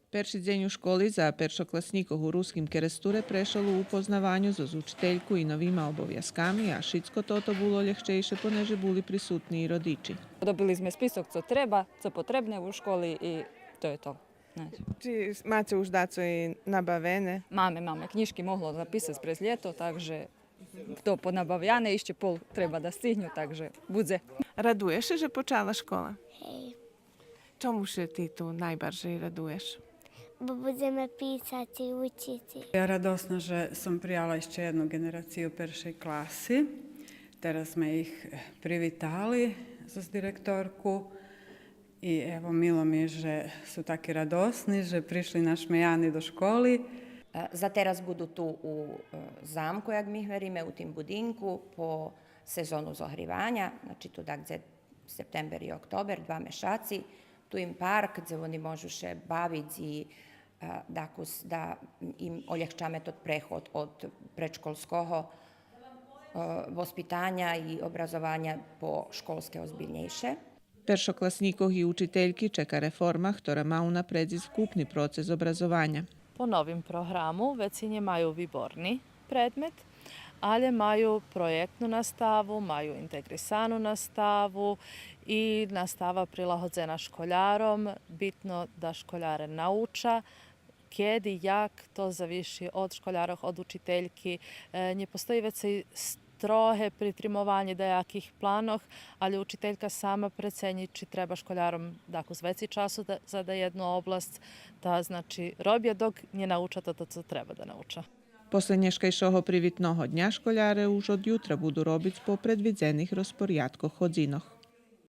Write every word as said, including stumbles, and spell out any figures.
Перши дзень у школи за першокласнїкох у Руским Керестуре прешол у упознаваню зоз учительку и новима обовязками, а шицко тото було лєгчейше, понеже були присутни и родичи. Добили зме список цо треба, цо потребне у школи и то є то. Знаєш. Чи маце уж дацо и набавене? Маме, маме, кнїжки могло записац през лєто, так же то понабавяне, ище пол треба да стигню, так же будзе. Радуєш ше же почала школа? Гей, Чому ше ти ту найбаржей радуєш? бо будземе писац и учиц. Я радосна же сом прияла ище єдну ґенерацию першей класи. Тераз зме их привитали зоз директорку. И ево, мило ми же су таки радосни же пришли нашмеяни до школи. Е, за тераз буду ту у, е, замку, як ми гвериме, у тим будинку по сезону зогриваня, значи ту дагдзе септембер и октобер, два мешаци. Ту им парк, дзе вони можу ше бавиц и, е, дакус да им олєгчаме тот преход од предшколского, е, воспитаня и образованя по школске озбильнєйше. Першокласнїкох и учительки чека реформа, хтора ма унапредзиц вкупни процес образованя. По новим програму веци нє маю виборни предмет, алє маю проєктну наставу, маю интеґрисану наставу и настава прилагодзена школяром. Битно да школяре науча. Кеди, як, то завиши од школярох, од учительки. Е, нє постої веци строге притримованє даяких планох, алє учителька сама преценї чи треба школяром дакус веци часу да, за даєдну обласц, та, значи, робя док нє науча тото цо треба да науча. После нєшкайшого привитного дня школяре уж од ютра буду робиц по предвидзених розпорядкох годзинох.